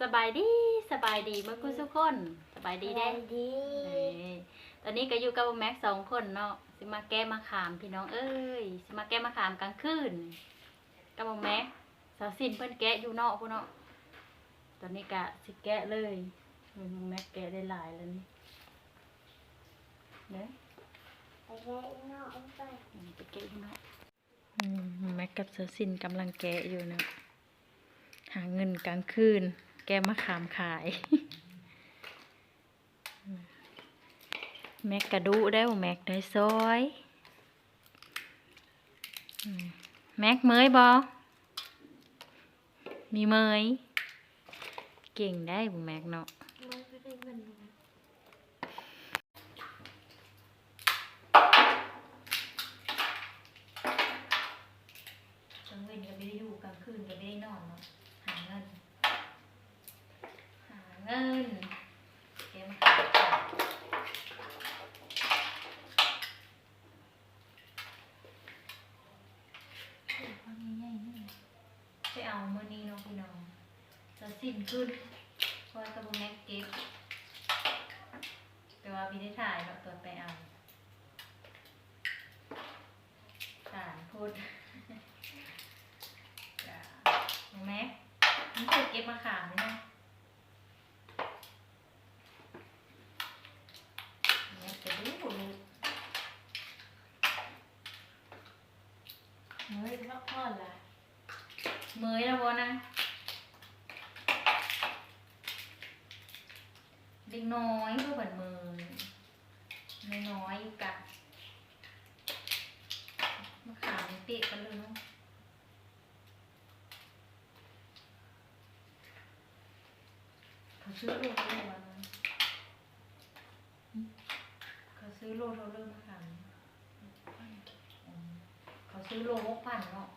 ສະບາຍດີ ສະບາຍດີເບິດຄູ່ສູ່ຄົນ ສະບາຍດີເດ້. ສະບາຍດີ. ເອີ ຕອນນີ້ກໍຢູ່ກັບແມັກສອງຄົນເນາະ ຊິມາແກະມະຂາມພີ່ນ້ອງເອີຍ ຊິມາແກະມະຂາມກາງຄືນກັບແມັກ. ສາວສິນເພິ່ນແກະຢູ່ນອກພຸ້ນເນາະ ຕອນນີ້ກະຊິແກະເລີຍ. ເບິ່ງແມັກແກະໄດ້ຫຼາຍແລ້ວນີ້ ເດີ ໄປແກະຢູ່ນອກ ໄປ ໄປແກະຢູ່ນອກ. ອືມ ແມັກກັບສາວສິນກຳລັງແກະຢູ່ເນາະ ຫາເງິນກາງຄືນ ແກະມະຂາມຂາຍ. ແມັກກະດຸໄດ໋ ແມັກໄດ້ຊອຍ. ອືມ ແມັກເມີຍບໍ່? ມີເມີຍ ເກັ່ງໄດ໋ ແມັກເນາະ. ກາງເວັນກໍບໍ່ໄດ້ຢູ່ ກາງຄືນກໍບໍ່ໄດ້ນອນເນາະ ຫາເງິນ ຫາເງິນ ແກະມະຂາມຂາຍ. ໄປເອົາມື້ນີ້ເນາະພີ່ນ້ອງ ສາວສິນຂຶ້ນ ເພາະວ່າກັບແມັກເກັບ ແຕ່ວ່າບໍ່ໄດ້ຖ່າຍເນາະ ຕອນໄປເອົາ ສານໂພດ. ແມັກ ມັນເກັບມະຂາມນີ້ນະ. ແມັກກະດຸ ເມີຍພັກຜ່ອນລະ ເມີຍລະບໍ່ນະ? ເດັກນ້ອຍກໍບັດເມີຍ ນ້ອຍໆ ຢູ່ກະ ມະຂາມເຕະກັນເລີຍເນາະ. ເຂົາຊື້ໂລເທົ່າໃດວະ? ເຂົາຊື້ໂລເທົ່າເລີຍມະຂາມ? ເຂົາຊື້ໂລຫົກພັນເນາະ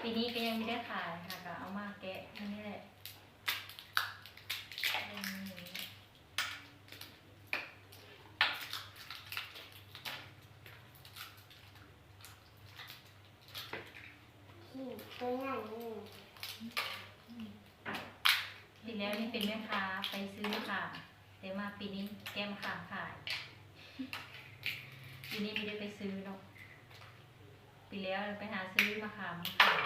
ປີນີ້ກໍຍັງບໍ່ໄດ້ຂາຍ ຫາກະເອົາມາແກະມື້ນີ້ແຫຼະ. ນີ້ ຕົວໃຫຍ່ນີ້ ປີແລ້ວນີ້ເປັນແມ່ຄ້າໄປຊື້ມະຂາມ ແຕ່ມາປີນີ້ແກະມະຂາມຂາຍ. ປີນີ້ບໍ່ໄດ້ໄປຊື້ເນາະ ປີແລ້ວໄປຫາຊື້ມະຂາມຂາຍ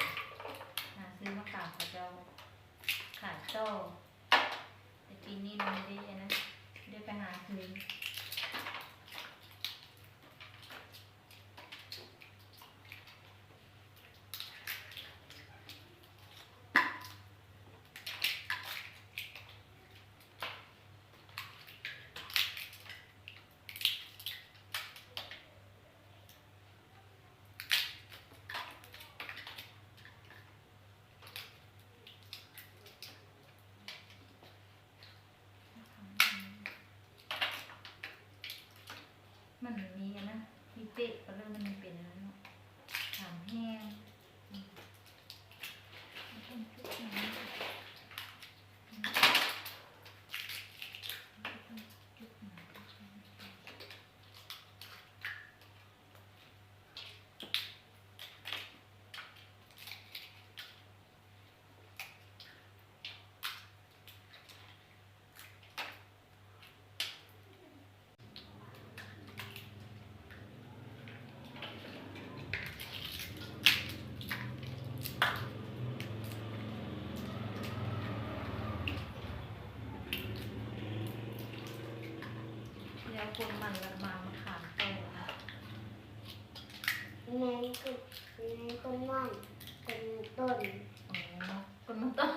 ຫາຊື້ມະຂາມເຂົາເຈົ້າຂາຍຕໍ່. ແຕ່ປີນີ້ມັນບໍ່ໄດ້ອັນນັ້ນ ບໍ່ໄດ້ໄປຫາຊື້. ມັນມີອັນນັ້ນ ມີເຕະ ກໍເລີຍມັນເປັນອັນນັ້ນເນາະ ຖາມແຮງ. ແລ້ວຄົນມັນລະມາ ມາຖາມຕໍ່ນະ. ແມ່ນຄົນ ແມ່ນຄົນມັນ ຄົນຕົ້ນ. ອໍ ຄົນມັນຕົ້ນ.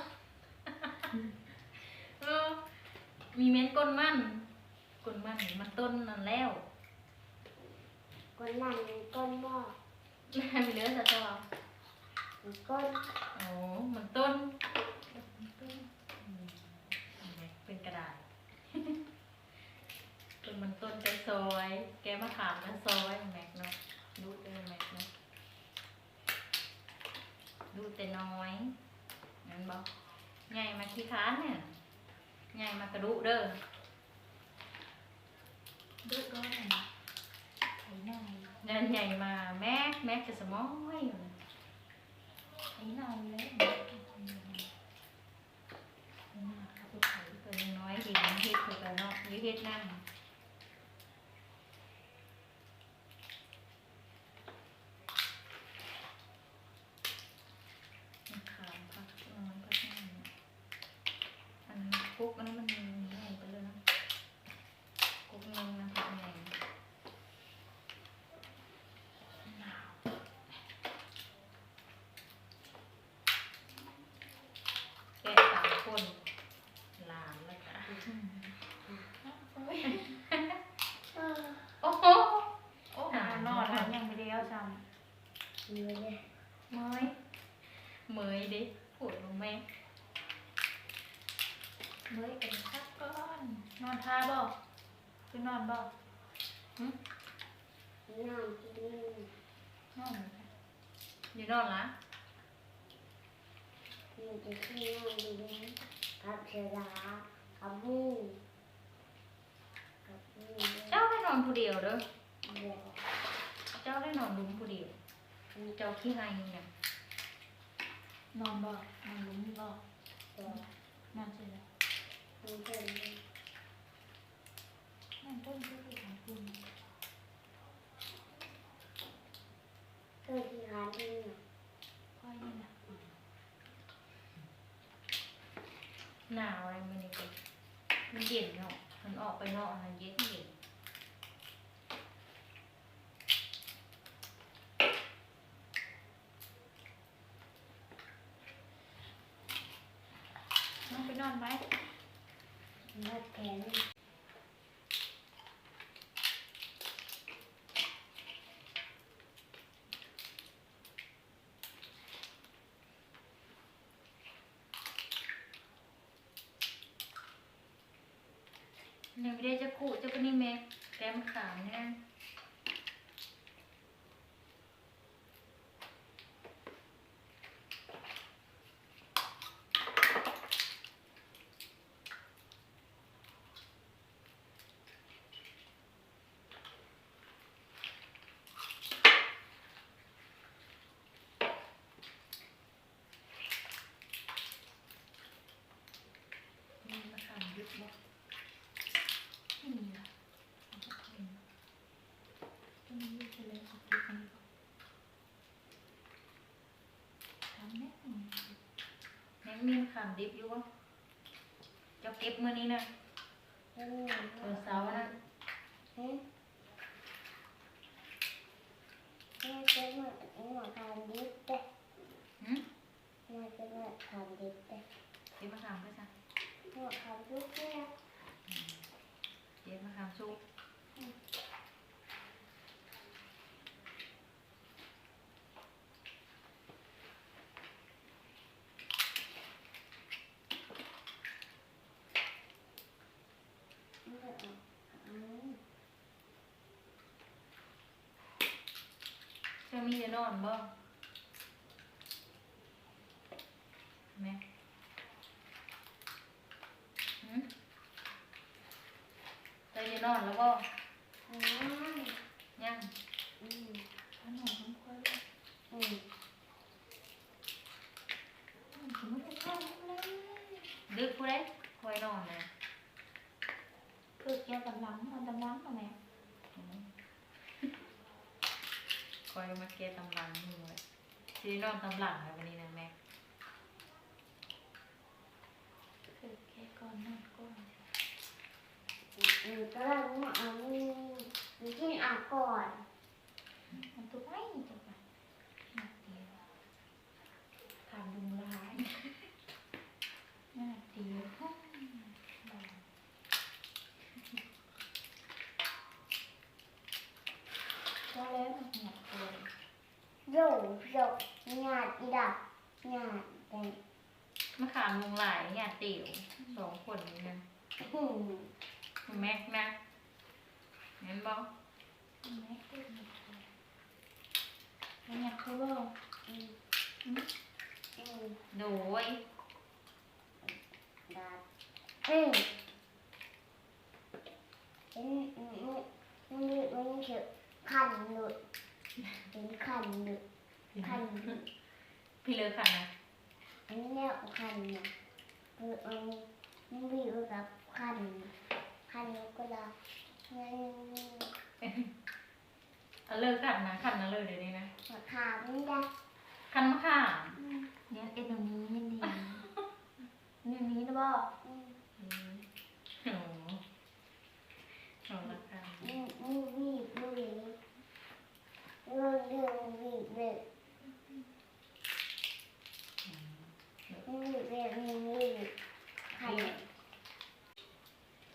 ເອີ ມີແມ່ນຄົນມັນ ຄົນມັນ ມັນຕົ້ນນັ້ນແລ້ວ. ຄົນມັນ ຄົນບໍ່ ມີເລີຍຊະຕົວະ ມັນຕົ້ນ. ອໍ ມັນຕົ້ນ ມັນຕົ້ນ. ອືມ ເປັນກະດາຍ. ເພິ່ນມັນຕົ້ນຈະຊອຍ ແກະມະຂາມມາຊອຍແມັກເນາະ. ດຸເດີແມັກເນາະ ດຸແຕ່ນ້ອຍ ແມ່ນບໍ່? ໃຫຍ່ມາຂີ້ຄ້ານແມ່ນ ໃຫຍ່ມາກະດຸເດີ. ດຸກ່ອນ ໄປໜ້ອຍ ຍານໃຫຍ່ມາແມັກ ແມັກຈະສະໝອຍ. ໄປໜ້ອຍແລ້ວ ມາກັບລູກຄ້າ ເຮັດນຳ ມະຂາມ ຜັກນ້ອຍ ຜັກໃຫຍ່ ອັນກົກອັນນີ້ມັນໃຫຍ່ໄປເລີຍເນາະ ກົກໜຶ່ງນະ ຜັກໃຫຍ່ ໜາວ. ແກະສາມຄົນ ຫຼານແລ້ວກະ ໂອ້ໂຫ ໂອ້ ນອນແລ້ວ ຍັງບໍ່ໄດ້ເອົາຊ້ຳ ເມີຍເດ້ ເມີຍ ເມີຍເດ້ ໂພດລົງແມ່ ເມີຍເປັນພັກກ່ອນ ນອນທ່າບໍ່? ຄືນອນບໍ່? ຫຶ? ນອນ ນອນ ຢູ່ນອນລະ? ມີແຕ່ຄືນອນຢູ່ກັບເສືອດາ ກັບໝູ່ ກັບໝູ່. ເຈົ້າໄດ້ນອນຜູ້ດຽວເດີ. ບໍ່. ເຈົ້າໄດ້ນອນລຸ່ມຜູ້ດຽວ. ເຈົ້າຂີ້ໄຫ້ຫຍັງ? ນອນບໍ່? ນອນລຸ່ມນີ້ບໍ່? ບໍ່. ນອນໃສລະ? ນອນເທິງ. ນອນເທິງຄືກັນ. ເຈົ້າຂີ້ຄ້ານອີ່ຫຍັງ? ຂ້ອຍນີ້ນະ. ໜາວແລ້ວມື້ນີ້ກໍ ມັນເຢັນເນາະ ມັນອອກໄປນອກຫັ້ນເຢັນໆ. ນ້ອງໄປນອນໄປ ນອນແຂນ. ຍັງບໍ່ໄດ້ຈັກຄູ່ ຈັກປານນີ້ແມ່ ແກມຂາວແນ່. ມີມະຂາມດິບບໍ່? ບໍ່ມີລະ. ເອົາໄປເອົາເອງ. ຕົວນີ້ຢູ່ໃສລະ? ເກັບໄວ້ກ່ອນ. ຖາມແນ່. ແມ່ນມີມະຂາມດິບຢູ່ບໍ່? ເຈົ້າເກັບມື້ນີ້ນະ. ເອີ ຕອນເຊົ້ານະ. ຫຶ? ແມ່ເກັບມະ ມະຂາມດິບເດ້. ຫຶ? ແມ່ເກັບມະຂາມດິບເດ້. ເກັບມະຂາມໄປຊະ. ມະຂາມສຸກນີ້ນະ. ອືມ ເກັບມະຂາມສຸກ. ອືມ. ເຈົ້າມີແຕ່ນອນບໍ່? ແມ່ ຫຶ? ເຈົ້າຈະນອນແລ້ວບໍ່? ຍັງ. ຍັງ. ອືມ ນອນນຳຂ້ອຍເລີຍ. ອືມ. ດຶກຜູ້ໃດ? ຂ້ອຍນອນນະ. ຄືແກຕຳຫຼັງ ນອນຕຳຫຼັງນະແມ່. ອືມ ຂ້ອຍມາແກຕຳຫຼັງຢູ່ແຫຼະ. ຊິໄດ້ນອນຕຳຫຼັງແລ້ວບັດນີ້ນະແມ່. ຄືແກກ່ອນ ນອນກ່ອນ. ອືມ ຕຳຫຼັງ ອືມ ກິນອາກ່ອນ. ມັນຕົວໃຫຍ່ຕົວໃຫຍ່. ໜ້າຕຽວ. ຖາມລຸງຫຼາຍ ຍາດດີ. ເຈົ້າແລ້ວມັກຫຍັງໂຕ. ໂຢ ໂຢ ຍາດອີ່ດາ ຍາດແດງ. ມາຖາມລຸງຫຼາຍ ຍາດຕິວ ສອງຄົນນີ້ນະ. ອືມ ແມັກນະ ແມ່ນບໍ່? ແມັກເປັນຫຍັງ ເປັນຫຍັງຄືບໍ່? ອືມ ອືມ ໂດຍ ບາດ ອືມ ເປັນ ມັນ ມັນ ມັນ ມັນຄືຄັນໂລດ ເປັນຄັນໂລດ ຄັນໂລດ. ພີ່ເລີຄັນນະ ອັນນີ້ແນວຄັນນະ ຄືອັນນີ້ ມັນບີບກັບຄັນ ຄັນນີ້. ເລີກຂັນນະ ຂັນນະເລີດດຽວນີ້ນະ ມະຂາມນີ້ນະ ຂັນມະຂາມ ອືມ ແນວເຮັດແນວນີ້ ແນວນີ້ນະບໍ? ອືມ ອືມ ໂອ້ ເອົາລະ ອືມ ມືບີບມືບີບ ມືບີບເລີຍ ອືມ ມືບີບແບບນີ້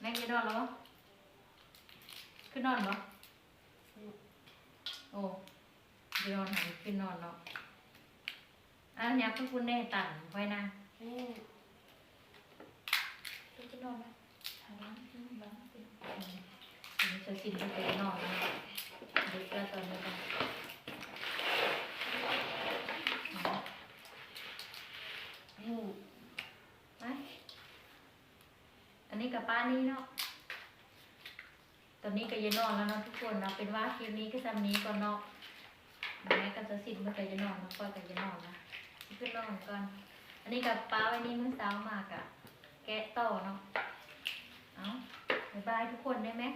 ແມ່ຈະນອນແລ້ວບໍ່? ຄືນອນບໍ່? ໂອ້ ຈະນອນຫັ້ນ ຄືນອນເນາະ ອ່າ ຫຍັບໄປພຸ້ນແດ່ ຕັນໄວ້ນະ ອືມ ຄືນອນນະ ໃຫ້ນອນ ຄືນອນ ອືມ ສາວສິນເພິ່ນໄປນອນແລ້ວເນາະ ເດັກແລ້ວຕອນນີ້ກະ ອືມ ໄປ ອັນນີ້ກະປະນີ້ເນາະ ຕອນນີ້ກະຢາກນອນແລ້ວເນາະທຸກຄົນເນາະ ເປັນວ່າຄລິບນີ້ກະສ່ຳນີ້ກ່ອນເນາະ ແມ່ກັບສາວສິນເພິ່ນກະຢາກນອນເນາະ ຂ້ອຍກະຢາກນອນລະ ຊິຂຶ້ນນອນກ່ອນ ອັນນີ້ກະປະໄວ້ນີ້ ມື້ເຊົ້າມາກະແກະຕໍ່ເນາະ ເອົ້າ ບາຍບາຍທຸກຄົນໄດ້ແມະ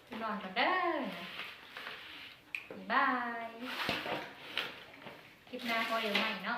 ຂຶ້ນນອນກ່ອນເດີ ບາຍບາຍ ຄລິບໜ້າພໍ້ກັນໃໝ່ເນາະ.